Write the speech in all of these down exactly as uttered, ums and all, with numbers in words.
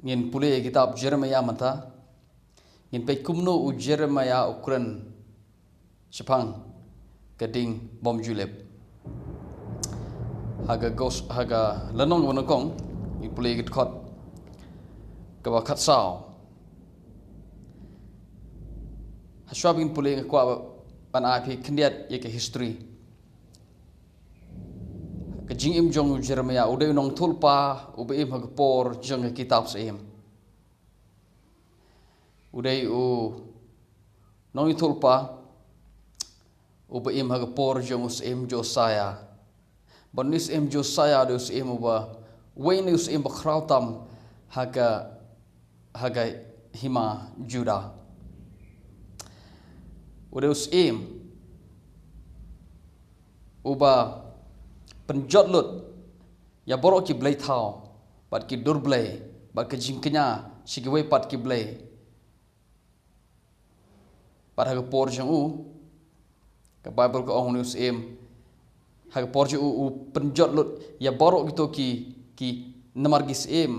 Ngin pule ïa kitab Jeremiah mynta. Ngin peit kumno u Jeremiah u kren shaphang ka ding bym ju lip. Ha ka gos, ha ka lynnong kaba nyngkong, ngin pule ïa ka dkhot kaba khatsaw. Hashwa ba ngin pule nga kwah ban ai phi khyndiat ïa ka history. Ka jingim jong u Jeremiah, u dei u nongïathuhlypa uba im ha ka por jong ka kitab Syiem. U dei u nongïathuhlypa uba im ha ka por jong u Syiem Josiah. Bad une u Syiem Josiah u dei u syiem uba, uwei na u syiem bakhraw tam ha ka, ha ka hima Judah. U dei u syiem uba pynjot lut ïa baroh ki blei thaw, bad ki dur blei, bad ka jingkñia sha kiwei pat ki blei. Bad ha ka por jong u, ka Baibl ka ong une u syiem, ha ka por jong u, u pynjot lut ïa baroh kito ki, ki namar ki syiem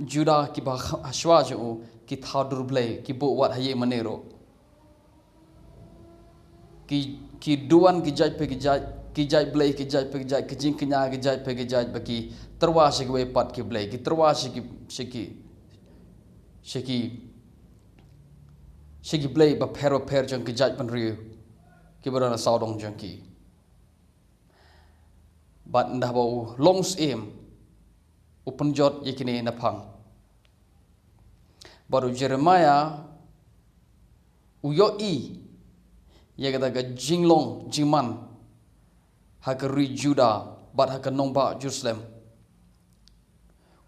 Judah kiba ha, hashwa jong u ki thaw dur blei, ki buh wat ha ïing mane ruh. Ki, ki duwan ki jait pa ki jait, ki jait blei ki jait pa ki jait, ki jingkñia ki jait pa ki jait, ba ki tyrwa sha kiwei pat ki blei, ki tyrwa sha ki, sha ki, sha ki, sha ki blei bapher bapher jong ki jaitbynriew kiba don ha sawdong jong ki. Bad ynda ba u long syiem, u pynjot ïa kine naphang. Bad u Jeremiah u ïohi ïa kata ka jinglong jingman ha ka ri Judah bad ha ka nongbah Jerusalem.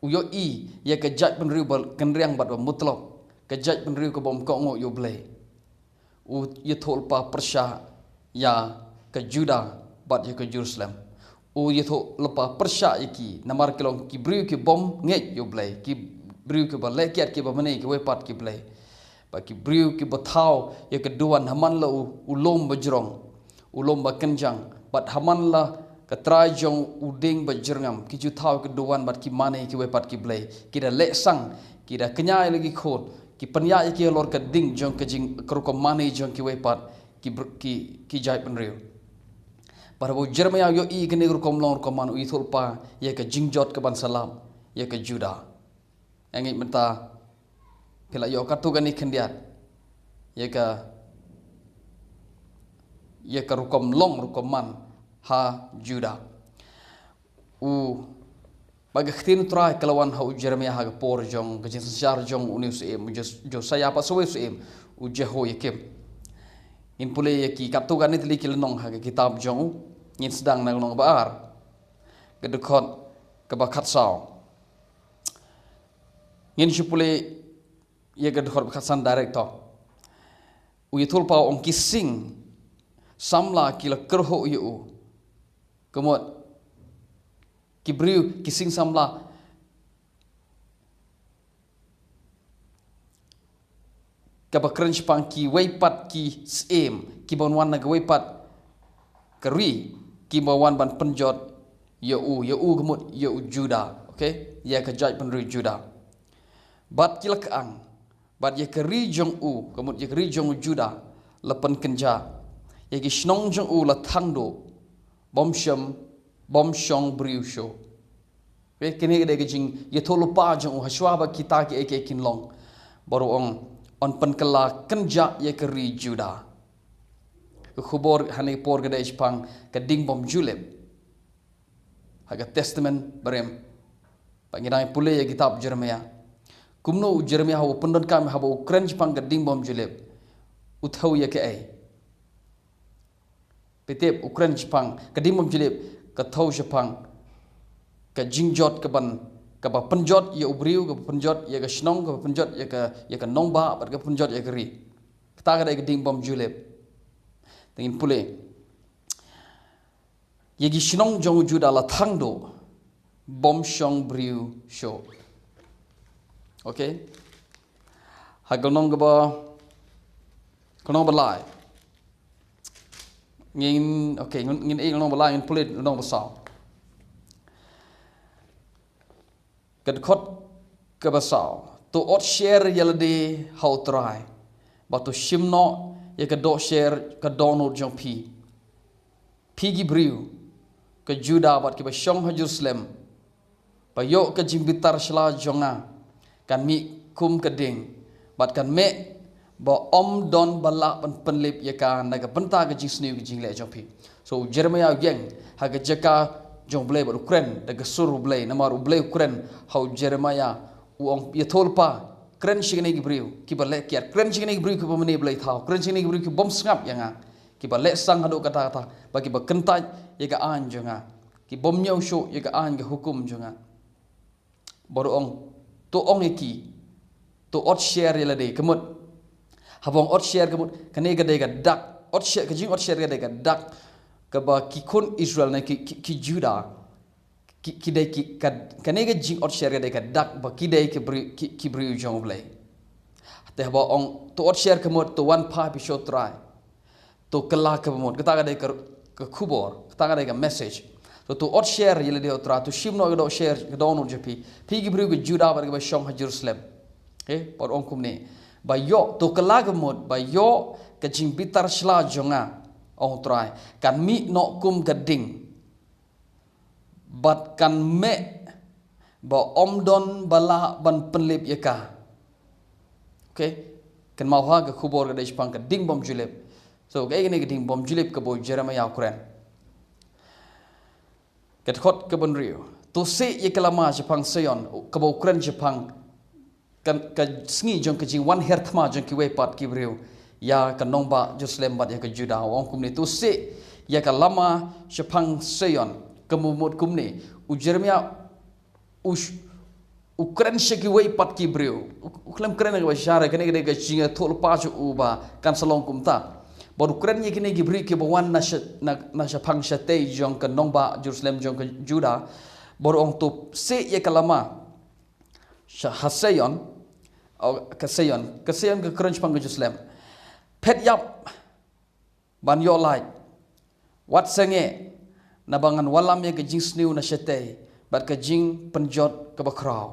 U ïohi ïa ka jaitbynriew ba kynriang bad ba mutlop, ka jaitbynriew ka bym kohnguh ïa u Blei. U ïathuhlypa pyrshah ïa ka Judah bad ïa ka Jerusalem. U ïathuhlypa pyrshah ïa ki, namar ki long ki briew ki bym ngeit ïa u Blei, ki briew kiba leh kiad kiba mane kiwei pat ki blei. Bad ki briew kiba thaw ïa ka duwan ha man la u, u lum ba jrong, u lum ba kynjang, bad ha man la ka trai jong u dieng ba jyrngam, ki ju thaw ïa ka duwan bad ki mane kiwei pat ki blei. Ki da leh sang, ki da kñia ïa la ki khun, ki pynïaid ïa ki halor ka ding jong ka jing, ka rukom mane jong kiwei pat ki br-, ki, ki jaitbynriew. Bad haba u Jeremiah u ïohi kane ka rukom long rukom man, u ïathuhlypa ïa ka jingjot kaban sa lap ïa ka Judah. Nga ngeit mynta phi la ïoh katto katne khyndiat ïa ka, ïa ka rukom long rukom man ha Judah. U, ba ka ktien u Trai ka la wan ha u Jeremiah ha ka por jong ka jingsynshar jong une u syiem, u Jos-, Josiah, pat sa uwei u syiem, u Jehoiakim. Ngin pule ïa ki katto katne tylli ki lynnong ha ka kitab jong u, ngin sdang na ka lynnong ba ar, ka dkhot kaba khatsaw. Ngin shu pule ïa ka dkhot ba khatsan direct to. U ïathuhlypa u ong, ki sing samla ki la kyrhuh ïa u. Ka mut ki briew ki sing samla kaba kren shaphang kiwei pat ki syiem kiba wan na kawei pat ka ri, kiba wan ban pynjot ïa u, ïa u ka mut ïa u Judah, okay? Ïa ka jaitbynriew Judah. Bad ki la kyang, bad ïa ka ri jong u, ka mut ïa ka ri jong u Judah, la pynkynjah. Ïa ki shnong jong u la thang duh, bym shym, bym shong briew shuh. Kane ka dei ka jingïathuhlypa jong u hashwa ba kita kiei kiei kin long. Bad u ong, yn pynkylla kynjah ïa ka ri Judah. Ka khubor hane por ka dei shaphang ka ding bym ju lip ha ka Testament Barim. Ba ngi dang pule ïa kitab Jeremiah. Kumno u Jeremiah haba u pyndonkam, haba u kren shaphang ka ding bym ju lip, u thew ïa kaei? Phi tip, u kren shaphang ka ding bym ju lip, ka thew shaphang ka jingjot kaban, kaba pynjot ïa u briew, kaba pynjot ïa ka shnong, kaba pynjot ïa ka, ïa ka nongbah, bad kaba pynjot ïa ka ri. Kata ka dei ka ding bym ju lip. Te ngin pule. Ïa ki shnong jong u Judah la thang duh, bym shong briew shuh. Okay? Ha ka lynnong kaba, ka lynnong ba lai. Ngin, okay, ngin, ngin ïa ka lynnong ba lai, ngin pule lynnong ba saw. Ka dkhot kaba saw. To ot sher ïa lade ha U Trai, bad to shim noh ïa ka dohsher ka dohnud jong phi. Phi ki briew ka Judah bad kiba shong ha Jerusalem, ba ïoh ka jingbitar shla jong nga kan mih kum ka ding, bad kan meh ba ym don ba lah ban pynlip ïa ka na ka bynta ka jingsniew ka jingleh jong phi. So u Jeremiah u ïeng ha ka jaka jong U Blei bad u kren da ka sur U Blei, namar U Blei u kren ha u Jeremiah, u ong, ïathuh lypa, kren sha kine ki briew kiba leh kiad, kren sha kine ki briew kiba mane blei thaw, kren sha kine ki briew ki bym sngap ïa nga, kiba leh sang haduh katta katta, bad kiba kyntait ïa ka aiñ jong nga, ki bym ñiew shuh ïa ka aiñ ka hukum jong nga. Bad u ong, to ong ïa ki, to ot sher ïa lade, ka mut, haba ong ot sher, ka mut kane ka dei ka dak, ot sher, ka jing ot sher ka dei ka dak kaba ki khun Israel ne ki, ki, ki Judah ki, ki dei ki, ka, kane ka jing ot sher ka dei ka dak ba ki dei ki briew, ki, ki briew jong U Blei. Te haba ong to ot sher, ka mut to wan phai phi sha U Trai, to kylla kaba mut, kata ka dei ka, ka khubor, kata ka dei ka message. To, to ot sher ïa lade ha U Trai, to shim noh ka dohsher ka dohnud jong phi, phi ki briew ka Judah bad kiba shong ha Jerusalem. Okay, bad u ong kumne, ba ïoh, to kylla kaba mut, ba ïoh ka jingbitar shla jong nga, ong U Trai, kan mih noh kum ka ding, bad kan meh ba ym don ba lah ban pynlip ïa ka. Okay, kynmaw ha ka khubor ka dei shaphang ka ding bym ju lip. So kaei kane ka ding bym ju lip kaba u Jeremiah u kren? Ka dkhot kaba hynriew, to seh ïa ka lama shaphang Sion, kaba u kren shaphang ka, ka sngi jong ka jingwan her thma jong kiwei pat ki briew ïa ka nongbah Jerusalem bad ïa ka Judah. U ong kumne, to seh ïa ka lama shaphang Sion, ka mut kumne, u Jeremiah u sh-, u kren sha kiwei pat ki briew. U, u khlem kren ïa kaba share, kane ka dei ka jingïathuh lypa jong u ba kan sa long kumta. Bad u kren ïa kine ki briew kiba wan na sha, na, na shaphang shatei jong ka nongbah Jerusalem jong ka Judah. Bad u ong, to seh ïa ka lama sha, ha Sion, o, ka Sion, ka Sion ka kren shaphang ka Jerusalem. Phet ïap ban ïoh lait, wat sangeh, naba ngan wallam ïa ka jingsniew na shatei bad ka jingpynjot kaba khraw.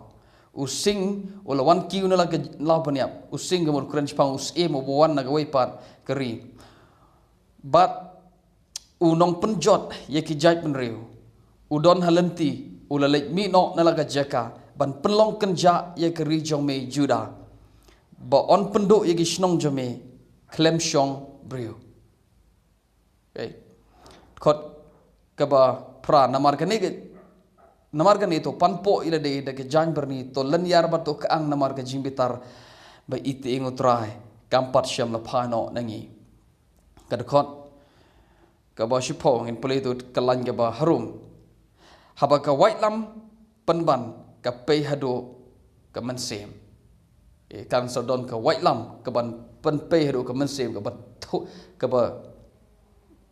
U sing u la wan kiew na la ka law pynïap. U sing ka mut u kren shaphang u syiem uba wan na kawei pat ka ri. Bad u nongpynjot ïa ki jaitbynriew u don ha lynti, u la leit mih noh na la ka jaka ban pynlong kynjah ïa ka ri jong me Judah, ba yn pynduh ïa ki shnong jong me khlem shong briew. Okay. Dkhot kaba phra, namar kane ka, namar kane to panpoh ïa lade da ka jaiñbyrni, to lynñiar bad to kyang namar ka jingbitar ba i tieng U Trai kam pat shym la phai noh na ngi. Ka dkhot kaba shiphew, ngin pule to ka lain kaba harum. Haba ka waitlam pynban ka pei haduh ka mynsiem. Eh, kan sa don ka waitlam kaban pynpei haduh ka mynsiem, kaba thu-, kaba,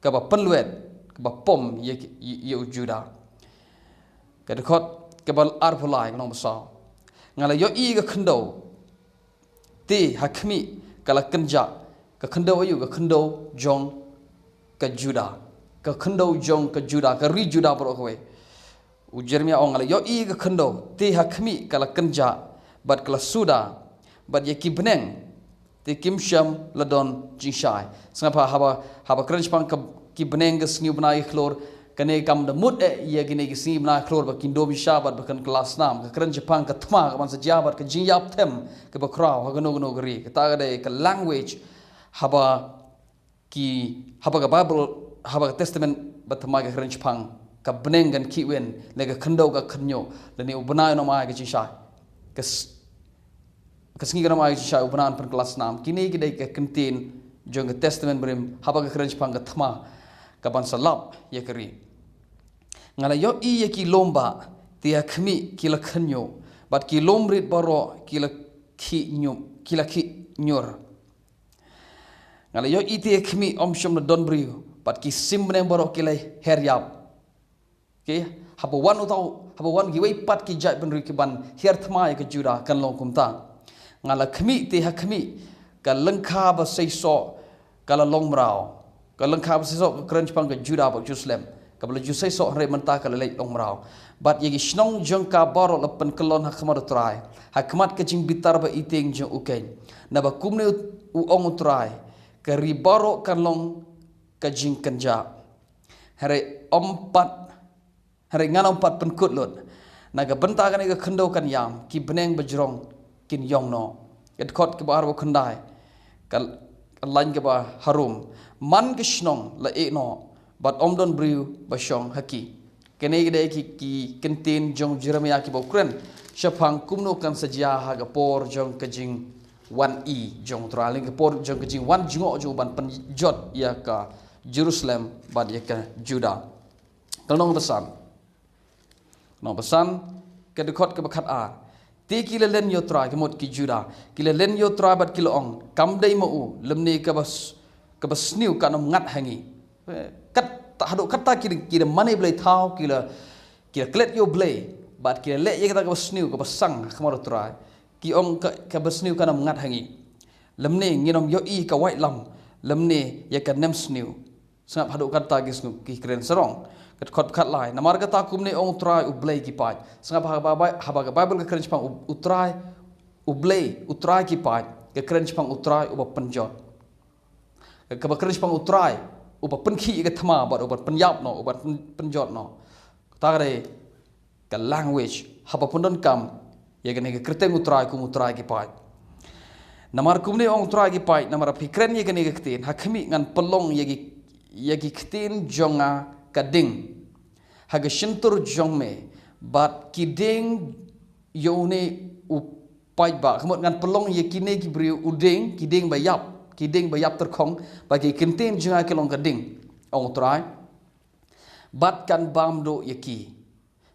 kaba pynlwet, kaba pom ïa, ïa, ïa u Judah. Ka dkhot kaba arphew lai, ka long ba saw. Nga la ïohi ka khyndew, te ha khmih ka la kynjah. Ka khyndew aïu? Ka khyndew jong ka Judah. Ka khyndew jong ka Judah, ka ri Judah baroh kawei. U Jeremiah u ong, nga la ïohi ka khyndew, te ha khmih ka la kynjah bad ka la suda, bad ïa ki bneng te kim shym la don jingshai. Sngap ha, haba, haba kren shaphang ka, ki bneng, ka sngi, u bnai, ka khlur, kane kam da mut eh ïa kine ki sngi, bnai, khlur ba kin dum shisha bad ba kan kylla snam. Ka kren shaphang ka thma kaban sa jia bad ka jingïap them kaba khraw ha kano kano ka ri. Kata ka dei ka language haba ki, haba ka Bible, haba ka Testament Bathymmai ka kren shaphang ka bneng kan khih win, lane ka khyndew ka khynñiuh, lane u bnai un ym ai ka jingshai. Ka s-, ka sngi kan ym ai ka jingshai, u bnai un pynkylla snam. Kine ki dei ka kyntien jong ka Testament Barim haba ka kren shaphang ka thma kaban sa lap ïa ka ri. Nga la ïohi ïa ki lum bah, te ha khmih ki la khynñiuh, bad ki lum rit baroh ki la khih ñiuh, ki la khih ñiur. Nga la ïohi te ha khmih ym shym la don briew, bad ki sim bneng baroh ki la her ïap. Okay, haba wan uta u, haba wan kiwei pat ki jaitbynriew kiban hiar thma ïa ka Judah kan long kumta. Nga la khmih te ha khmih ka lyngkha ba seisoh ka la long mraw. Ka lyngkha ba seisoh ka kren shaphang ka Judah bad Jerusalem. Kaba la ju sei soh hynrei mynta ka la leit long mraw. Bad ïa ki shnong jong ka baroh la pynkyllon ha khmat u Trai, ha khmat ka jingbitar ba itieng jong u keiñ. Naba kumne u ong u Trai, ka ri baroh kan long ka jingkynjah. Hynrei ym pat, hynrei ngan ym pat pynkut lut. Na ka bynta kane ka khyndew kan ïam, ki bneng ba jrong kin ïong noh. Ka dkhot kaba arphew khyndai, ka, ka lain kaba harum. Man ka shnong la ïeh noh, bad ym don briew ba shong ha ki. Kane ka dei ki, ki ktien jong u Jeremiah kiba u kren shaphang kumno kan sa jia ha ka por jong ka jingwan i jong u Trai, lane ka por jong ka jingwan jngoh jong u ban pynjot ïa ka Jerusalem bad ïa ka Judah. Ka lynnong ba san. Ka lynnong ba san, ka dkhot kaba khatar. Te ki la len ïa u Trai, ka mut ki Judah, ki la len ïa u Trai bad ki la ong, kam dei ma u, lymne kaba s-, kaba sniew kan ym ngat ha ngi. Eh, kat, haduh katta ki, ki da mane blei thaw, ki la, ki la klet ïa u Blei, bad ki la leh ïa kata kaba sniew, kaba sang ha khmat u Trai. Ki ong ka, kaba sniew kan ym ngat ha ngi. Lymne ngin ym ïohi ka waitlam, lymne ïa ka nemsniew. Sngap haduh katta ki sngew ki kren sarong. Ka dkhot khatlai. Namar kata kumne ong u Trai u Blei ki paid. Sngap haba, haba ka Baibl ka kren shaphang u, u Trai, u Blei, u Trai ki paid, ka kren shaphang u Trai uba pynjot. Kaba kren shaphang u Trai uba pynkhih ïa ka thma bad uba pynïap noh, uba pyn-, pynjot noh. Kata ka dei ka language haba pyndonkam ïa kane ka kyrteng u Trai kum u Trai ki paid. Namar kumne ong u Trai ki paid, namar phi kren ïa kane ka ktien, ha khmih ngan pynlong ïa ki, ïa ki ktien jong nga ka ding ha ka shyntur jong me, bad ki ding ïa une u paidbah. Ka mut ngan pynlong ïa kine ki briew u ding, ki ding ba ïap, ki ding ba ïap tyrkhong, bad ki ktien jong nga ki long ka ding, ong u Trai. Bad kan bam duh ïa ki.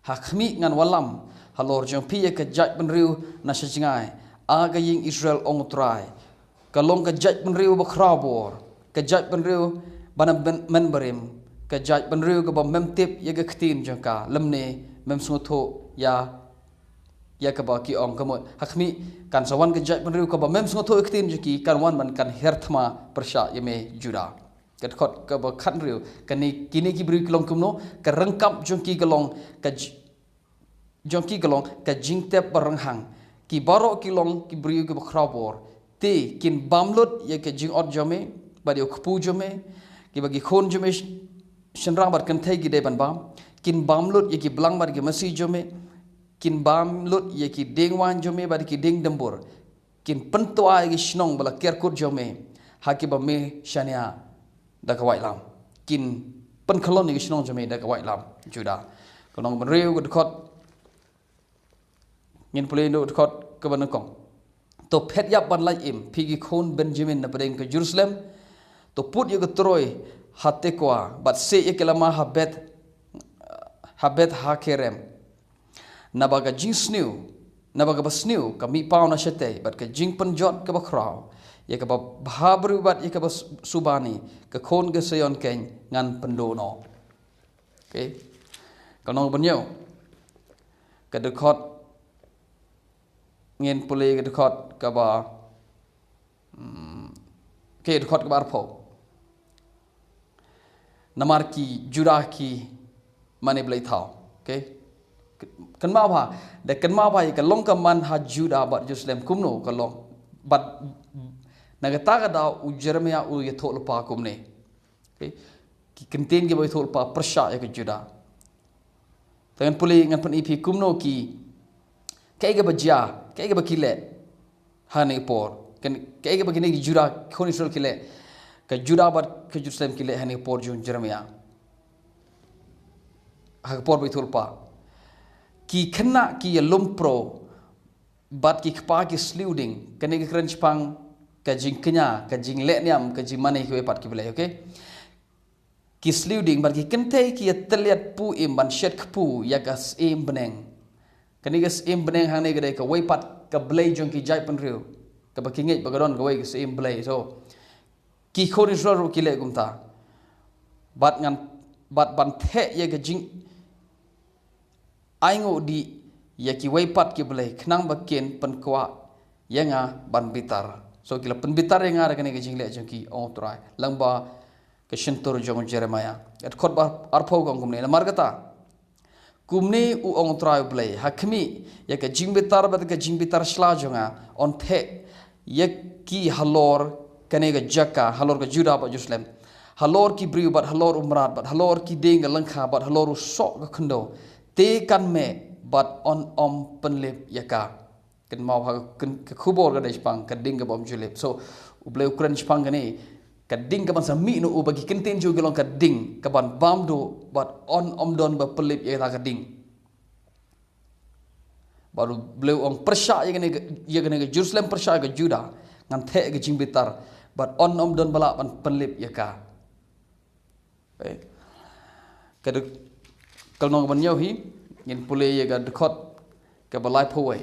Ha khmih ngan wallam halor jong phi ïa ka jaitbynriew na sha jngai, A ka ïing Israel, ong u Trai. Ka long ka jaitbynriew ba khraw bor, ka jaitbynriew ba na men-, mynbarim, ka jaitbynriew kaba mem tip ïa ka ktien jong ka, lymne mem sngewthuh ïa, ïa kaba ki ong. Ka mut, ha khmih kan sa wan ka jaitbynriew kaba mem sngewthuh ïa ka ktien jong ki, kan wan ban kan her thma pyrshah ïa me Judah. Ka dkhot kaba khathynriew, kane, kine ki briew ki long kumno, ka ryngkat jong ki ka long ka j-, jong ki ka long ka jingtep ba rynghang. Ki baroh ki long ki briew kiba khraw bor. Te kin bam lut ïa ka jingot jong me bad ïa u kpu jong me, kiba ki khun jong me sh-, shynrang bad kynthei ki dei ban bam. Kin bam lut ïa ki blang bad ki masi jong me. Kin bam lut ïa ki dieng waiñ jong me bad ki dieng dymbur. Kin pyntwa ïa ki shnong ba la ker kut jong me ha kiba me shaniah da ka waitlam. Kin pynkhyllon ïa ki shnong jong me da ka waitlam, Judah. Ka lynnong ba hynriew, ka dkhot, ngin pule ïa ka dkhot kaba nyngkong. To phet ïap ban lait im, phi ki khun Benjamin, na pdeng ka Jerusalem. To put ïa ka troi ha Tekoa, bad siej ïa ki lama ha Beth, ha Beth Hakerem. Naba ka jingsniew, naba kaba sniew ka mih paw na shatei, bad ka jingpynjot kaba khraw ïa kaba bhabriew bad ïa kaba s-, subani, ka khun ka Zion keiñ ngan pynduh noh. Okay. Ka lynnong ba hynñiew, ka dkhot, ngin pule ka dkhot kaba Hmm. Okay, dkhot kaba arphew. Namar ki Judah ki mane blei thaw. Okay. Kynmaw bha, da kynmaw bha ïa ka long ka man ha Judah bad Jerusalem kumno ka long. Bad na kata ka daw u Jeremiah u ïathuh lypa kumne. Okay. Ki ktien kiba ïathuh lypa pyrshah ïa ka Judah. Te ngan pule, ngan pyni phi kumno ki, kaei kaba jia, kaei kaba ki leh ha kane ka por. Kan, kaei kaba kine ki Judah, khun Israel ki leh. Ka Judah bad ka Jerusalem ki leh ha kane ka por jong u Jeremiah. Ha ka por ba ïathuh lypa. Ki khynnah ki ïalum pro, bad ki kpa ki sliew ding, kane ka kren shaphang ka jingkñia, ka jinglehniam, ka jingmane kiwei pat ki blei, okay? Ki sliew ding, bad ki kynthei ki ïatylliat pu im ban shet kpu ïa ka syiem bneng. Kane ka syiem bneng hangne ka dei kawei pat ka blei jong ki jaitbynriew. Kaba ki ngeit ba ka don kawei ka syiem blei. So, ki khun Israel ruh ki leh kumta. Bad ngan, bad ban theh ïa ka jing ainguh dih ïa kiwei pat ki blei, khnang ba kin pynkwah ïa nga ban bitar. So ki la pynbitar ïa nga da kane ka jingleh jong ki, ong u Trai. Lyngba ka shyntur jong u Jeremiah. Ka dkhot ba arphew ka ong kumne, namar kata, kumne u ong u Trai u Blei, ha khmih ïa ka jingbitar bad ka jingbitar shla jong nga, yn theh ïa ki halor kane ka jaka, halor ka Judah bad Jerusalem, halor ki briew bad halor u mrad bad halor ki dieng ka lyngkha bad halor u soh ka khyndew, te kan meh bad yn ym pynlip ïa ka. Kynmaw ha ka, ka khubor ka dei shaphang ka ding kaba ym ju lip. So u Blei u kren shaphang kane ka ding kaban sa mih na u, ba ki ktien jong u ki long ka ding kaban bam duh bad yn ym don ba pynlip ïa ka ding. Bad u Blei u ong pyrshah ïa kane ka, ïa kane ka Jerusalem, pyrshah ïa ka Judah, ngan theh ïa ka jingbitar bad yn ym don ba lah ban pynlip ïa ka. Eh, ka dei ka lynnong ban ïoh hi, ngin pule ïa ka dkhot kaba laiphew wei.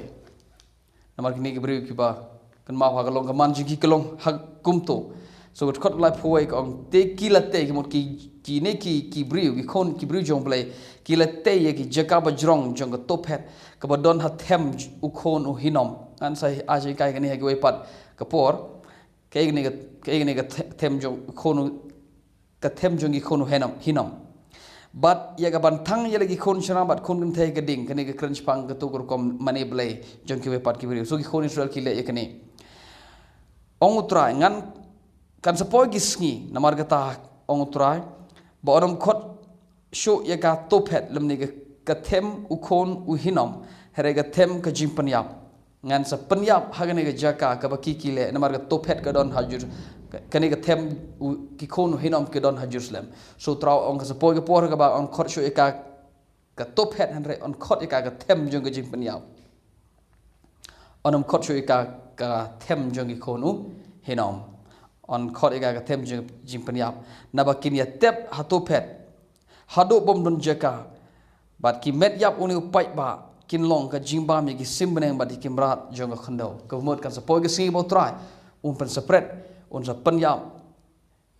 Namar kine ki briew kiba, kynmaw ha ka long ka man jong ki ka long ha kumto. So ka dkhot laiphew wei ka ong, te ki la tei, ka mut ki, kine ki, ki briew, ki khun, ki briew jong u Blei, ki la tei ïa ki jaka ba jrong jong ka Tophet kaba don ha them u khun u Hinom. Ngan sa ai jinghikai kane ha kiwei pat ka por. Kaei kane ka, kaei kane ka the-, them jong u khun u ka them jong ki khun u Hinom, Hinom. Bad ïa kaban thang ïa la ki khun shynrang bad khun kynthei ka ding, kane ka kren shaphang kato ka rukom mane blei jong kiwei pat ki briew. So ki khun Israel ki leh ïa kane. Ong u Trai, ngan, kan sa poi ki sngi, namar kata ong u Trai, ba yn ym khot shuh ïa ka Tophet lymne ka, ka them u khun u Hinom, hynrei ka them ka jingpynïap. Ngan sa pynïap ha kane ka jaka kaba ki ki leh, namar ka Tophet ka don ha Jer-, ka, kane ka them u, ki khun u Hinom ki don ha Jerusalem. So u Trai ong ka sa poi ka por kaba yn khot shuh ïa ka, ka Tophet, hynrei yn khot ïa ka, ka them jong ka jingpynïap. Yn ym khot shuh ïa ka, ka them jong ki khun u Hinom. Yn khot ïa ka, ka them jong jingpynïap. Naba kin ïa tep ha Tophet haduh bym don jaka. Bad ki met ïap une u paidbah kin long ka jingbam ïa ki sim bneng bad ïa ki mrad jong ka khyndew. Kaba mut kan sa poi ka sngi ba u Trai un pynsaphriang, un sa pynïap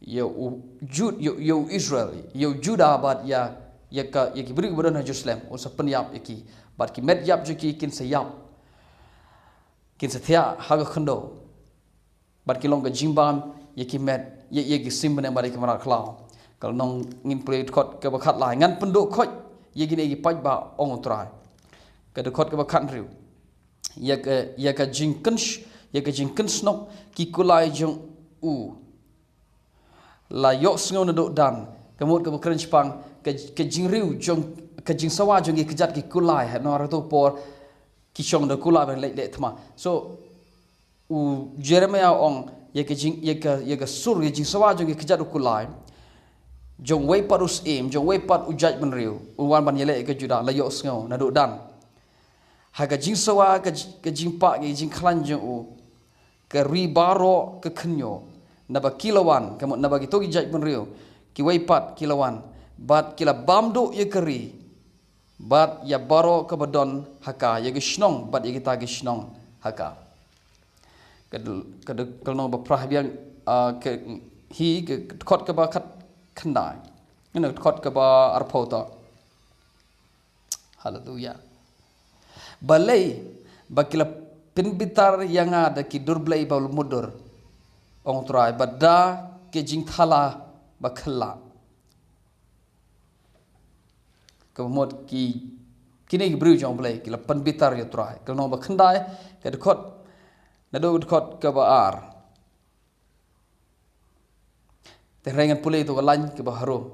ïa u Jud-, ïa, ïa u Israel, ïa u Judah bad ïa, ïa ka, ïa ki briew ba don ha Jerusalem, un sa pynïap ïa ki. Bad ki met ïap jong ki kin sa ïap, kin sa thiah ha ka khyndew. Bad ki long ka jingbam ïa ki met, ïa, ïa ki sim bneng bad ïa ki mrad khlaw. Ka lynnong ngin pule dkhot kaba khatlai, ngan pynduh khoit ïa kine ki paidbah, ong u Trai. Ka dkhot kaba khathynriew. Ïa ka, ïa ka jingkynsh-, ïa ka jingkynsnok ki kulai jong u la ïohsngew naduh Dan. Ka mut kaba kren shaphang ka, ka jingriew jong, ka jingsawa jong ki kjat ki kulai, ha, namar kato ka por ki shong da kulai ban leit leh thma. So u Jeremiah ong ïa ka jing, ïa ka, ïa ka sur, ïa ka jingsawa jong ki kjat u kulai, jong uwei pat u syiem, jong uwei pat u jaitbynriew un wan ban ïaleh ïa ka Judah, la ïohsngew naduh Dan. Ha ka jingsawa, ka ji-, ka jingpah, ka jingkhlaiñ jong u, ka ri baroh ka khynñiuh. Naba ki la wan, ka mut naba kito ki jaitbynriew kiwei pat ki la wan, bad ki la bam duh ïa ka ri bad ïa baroh kaba don ha ka, ïa ki shnong bad ïa kita ki shnong ha ka. Ka dei, ka dei, ka lynnong ba phra biang, ah, ka hi, ka dkhot kaba khat, khyndai. Ngin ïa dkhot kaba arphew to. Haleluya. Balei ba ki la pynbitar ïa nga da ki dur blei ba mudui, ong u Trai, bad da ki jingthala ba khlad. Ka mut ki, kine ki briew jong u Blei ki la pynbitar ïa u Trai. Ka lynnong ba khyndai, ka dkhot, naduh dkhot kaba ar. Te hynrei ngan pule ïa kato ka lain kaba harum,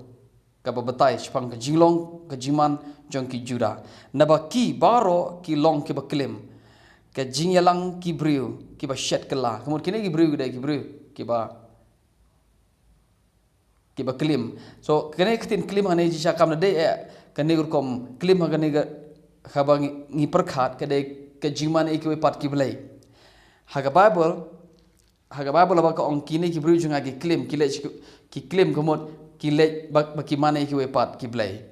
kaba batai shaphang ka jinglong, ka jingman jong ki Judah. Naba ki baroh ki long kiba klim, ka jingïalang ki briew kiba shet kylla. Ka mut kine ki briew ki dei ki briew kiba, kiba klim. So kane ka ktien klim hangne jingshah kam na dei, eh, kane ka rukom klim ha kane ka, haba ngi, ngi pyrkhat ka dei ka jingmane ïa kiwei pat ki blei. Ha ka Baibl, ha ka Baibl haba ka ong kine ki briew jong nga ki klim, ki leh, ki klim ka mut ki leh ba, ba ki mane ïa kiwei pat ki blei.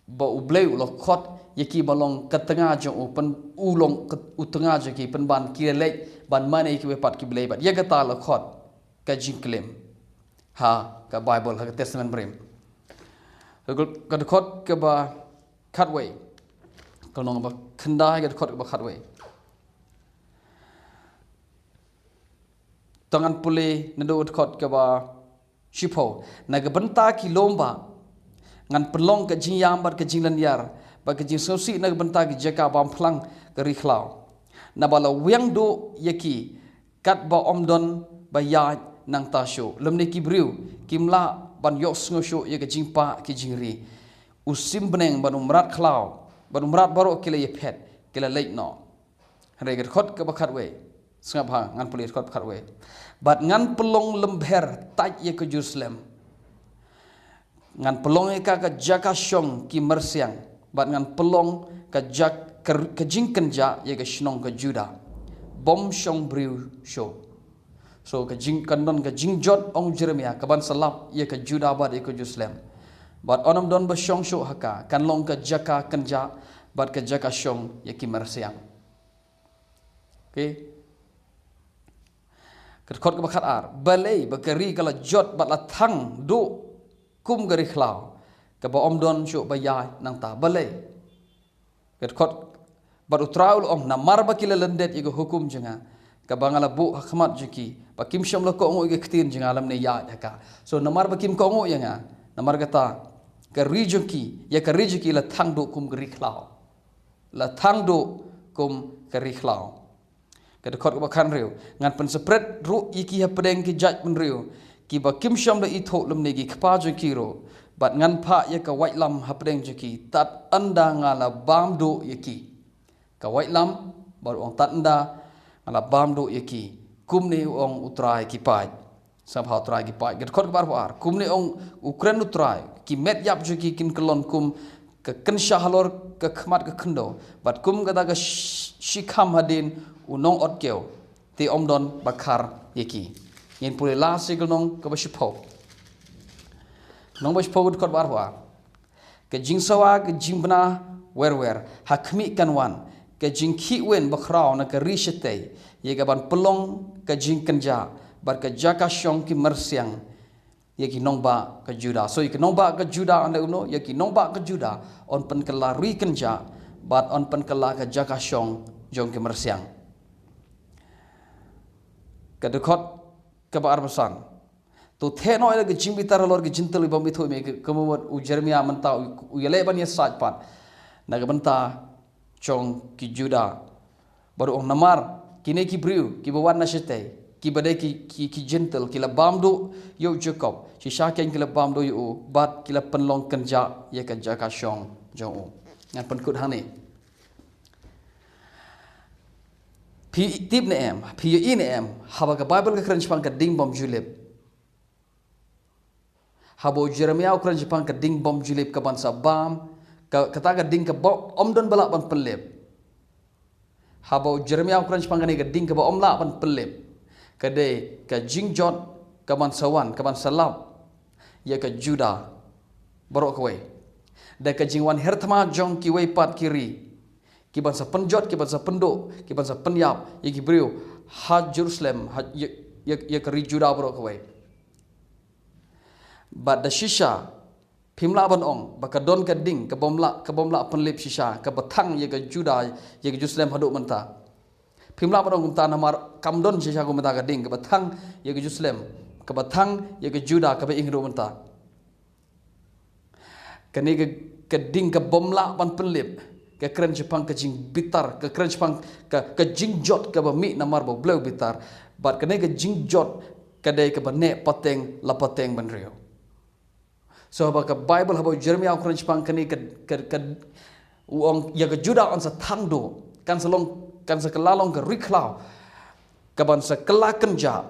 Ba u Blei u la khot ïa ki ba long ka tnga jong u, pyn, u long ka, u tnga jong ki, pynban ki leh ban mane ïa kiwei pat ki blei, bad ïa kata la khot ka jingklim ha ka Baibl, ha ka Testament Barim. Ka, ka dkhot kaba khatwei. Ka lynnong ba khyndai, ka dkhot kaba khatwei. To ngan pule naduh dkhot kaba Shiphew, na ka bynta ki lum ba ngan pynlong ka jingïam bad ka jinglynñiar bad ka jingsngewsih na ka bynta ki jaka bam phlang ka ri khlaw. Naba la wiang duh ïa ki katba ym don ba ïaid nangta shuh. Lymne ki briew kim lah ban ïohsngew shuh ïa ka jingpah ki jingri. U sim bneng bad u mrad khlaw bad u mrad baroh ki la ïaphet, ki la leit noh. Hynrei ka dkhot kaba khatwei. Sngap ha, ngan pule dkhot khatwei. Bad ngan pynlong lymber tait ïa ka Jerusalem. Ngan pynlong ïa ka ka jaka shong ki myrsiang. Bad ngan pynlong ka jak ka, ka jingkynjah ïa ka shnong ka Juda. Bym shong briew shuh. So ka jing kan don ka jingjot ong Jeremia kaban sa lap ïa ka Juda bad ïa ka Jerusalem. Bad yn ym don ba shong shuh ha ka, kan long ka jaka kynjah bad ka jaka shong ïa ki myrsiang. Okay. Ka dkhot kaba khatar. Balei ba ka ri ka la jot bad la thang duh kum ka ri khlaw, kaba ym don shuh ba ïaid nangta? Balei? Ka dkhot, bad U Trai u la ong, namar ba ki la lyndet ïa ka hukum jong nga kaba nga la buh ha khmat jong ki, ba kim shym la kohnguh ïa ka ktien jong nga lymne ïaid ha ka. So namar ba kim kohnguh ïa nga, namar kata ka ri jong ki, ïa ka ri jong ki la thang duh kum ka ri khlaw. La thang duh kum ka ri khlaw. Ka dkhot kaba khathynriew. Ngan pynsapret ruh ïa ki hapdeng ki jaitbynriew kiba kim shym la ithuh lymne ki kpa jong ki ruh. Bad ngan phah ïa ka waitlam hapdeng jong ki tad ynda nga la bam duh ïa ki. Ka waitlam, bad u ong tad ynda nga la bam duh ïa ki. Kumne u ong U Trai ki paid. Sngap ha U Trai ki paid. Ka dkhot kaba arphew ar. Kumne ong u kren U Trai, ki met ïap jong ki kin kyllon kum ka kynsha halor ka khmat ka khyndew. Bad kum kata ka sh- shikham hadien u nongotkiew. Te ym don ba khar ïa ki. Ngin pule la sha ka lynnong kaba shiphew. Lynnong ba shiphew, ka dkhot ba arphew ar. Ka jingsawa, ka jingbna wer wer ha khmih kan wan. Ka jingkhih win bakhraw na ka ri shatei. Ïa kaban pynlong ka jingkynjah bad ka jaka shong ki myrsiang ïa ki nongbah ka Juda. So ïa ki nongbah ka Juda, ynda kumno, ïa ki nongbah ka Juda yn pynkylla ri kynjah bad yn pynkylla ka jaka shong jong ki myrsiang. Ka dkhot kaba arphew san. To theh noh ïa la ka jingbitar halor ki jentil bym ithuh, me ka, ka mut u Jeremia mynta u, u ïaleh ban ïasaid pat na ka bynta jong ki Juda. Bad u ong namar kine ki briew kiba wan na shatei, kiba dei ki, ki, ki jentil, ki la bam duh ïa u Jakob, shisha kein ki la bam duh ïa u bad ki la pynlong kynjah ïa ka jaka shong jong u. Ngan pynkut hangne. Phi tip ne em, phi ïohi ne em, haba ka Baibl ka kren shaphang ka ding bymjulip. Haba u Jeremia u kren shaphang ka ding bymjulip kaban sa bam, ka, kata ka ding kaba ym don ba lah ban pynlip. Haba u Jeremia u kren shaphang kane ka ding kaba ym lah ban pynlip. Ka dei ka jingjot kaban sa wan, kaban sa lap ïa ka Juda baroh kawei. Da ka jingwan her thma jong kiwei pat ki ri, kiban sa pynjot, kiban sa pynduh, kiban sa pynïap ïa ki briew ha Jerusalem, ha, ïa, ïa, ïa ka ri Juda baroh kawei. Bad da shisha, phim lah ban ong ba ka don ka ding ka bym lah, ka bym lah pynlip shisha, kaba thang ïa ka Juda, ïa ka Jerusalem haduh mynta. Phim lah ban ong kumta namar kam don shisha kumta ka ding kaba thang ïa ka Jerusalem, kaba thang ïa ka Juda, kaba ing haduh mynta. Kane ka, ka ding ka bym lah ban pynlip, ka kren shaphang ka jingbitar, ka kren shaphang ka, ka jingjot kaba mih namar ba U Blei u bitar. Bad kane ka jingjot ka dei kaba neh pateng la pateng bynriew. So haba ka Baibl, haba u Jeremia u kren shaphang kane ka, ka, ka, u ong ïa ka Juda yn sa thang duh, kan sa long, kan sa kylla long ka ri khlaw, kaban sa kylla kynjah.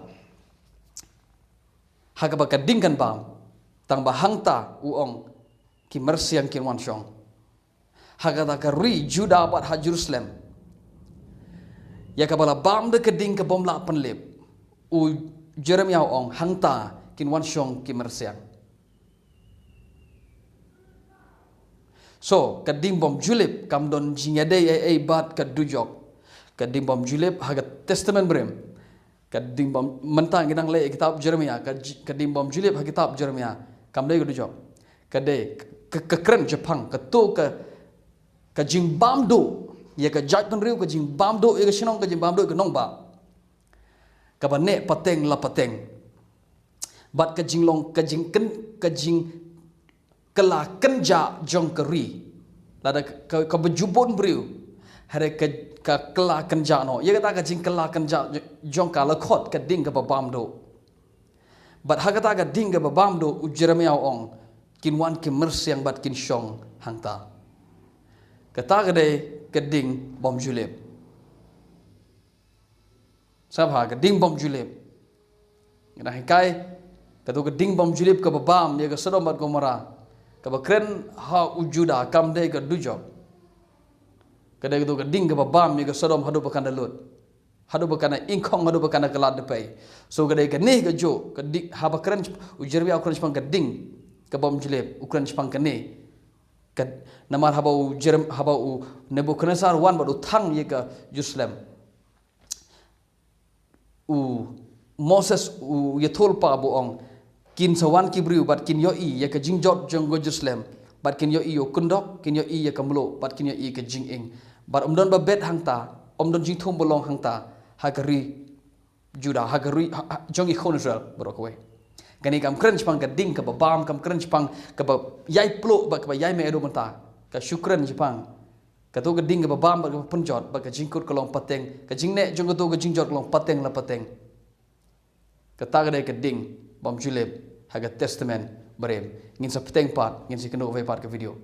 Ha kaba ka ding kan bam, tang ba hangta u ong ki myrsiang kin wan shong. Ha kata ka ri Juda bad ha Jerusalem, ïa kaba la bam da ka ding ka bym lah pynlip, u Jeremia u ong hangta kin wan shong ki myrsiang. So ka ding bymjulip kam don jingïadei ei ei bad ka dujok. Ka ding bymjulip ha ka Testament Barim, ka ding bym, mynta ngi dang leh kitab Jeremia, ka, ka ding bymjulip ha kitab Jeremia kam dei ka dujok. Ka dei ka, ka kren shaphang kato ka, ka jingbam duh ïa ka jaitbynriew, ka jingbam duh ïa ka shnong, ka jingbam duh ïa ka nongbah, kaba neh pateng la pateng. Bad ka jinglong, ka jingkyn, ka jingkylla kynjah jong ka ri. Lada ka, ka, kaba ju bun briew. Hynrei ka, ka kylla kynjah noh. Ïa kata ka jingkylla kynjah jong ka la khot ka ding kaba bam duh. Bad ha kata ka ding kaba bam duh u Jeremiah u ong, kin wan ki myrsiang bad kin shong hangta. Kata ka dei ka ding bym ju lip. Sngap ha, ka ding bym ju lip. Nga dang hikai, kato ka ding bym ju lip kaba bam ïa ka Sodom bad Gomorrah. Kaba kren ha u Judah kam dei ka dujok. Ka dei kato ka ding kaba bam ïa ka Sodom haduh ba kan da lut. Haduh ba kan da ingkhong, haduh ba kan da kylla dpei. So ka dei kane kajuh, ka ding, haba kren, u Jeremiah u kren shaphang ka ding ka bym ju lip, u kren shaphang kane. Ka, namar haba u Jerem-, haba u Nebuchadnezzar wan bad u thang ïa ka Jerusalem, u Moses u ïathuhlypa bad u ong, kin sa wan ki briew bad kin ïohi ïa ka jingjot jong ka Jerusalem, bad kin ïohi ïa u kyndok, kin ïohi ïa ka mluh, bad kin ïohi ïa ka jingïing. Bad ym don ba bet hangta, ym don jingthung ba long hangta ha ka ri Judah, ha ka ri, ha, ha, jong ki khun Israel baroh kawei. Kane kam kren shaphang ka ding kaba bam, kam kren shaphang kaba ïai pluh bad kaba ïai mih haduh mynta. Ka shu kren shaphang kato ka ding kaba bam bad kaba pynjot, bad ka jingkut ka long pateng, ka jingneh jong kato ka jingjot ka long pateng la pateng. Kata ka dei ka ding bym ju lip ha ka Testament Barim. Ngin sa bteng pat, ngin sa ïakynduh kawei pat ka video.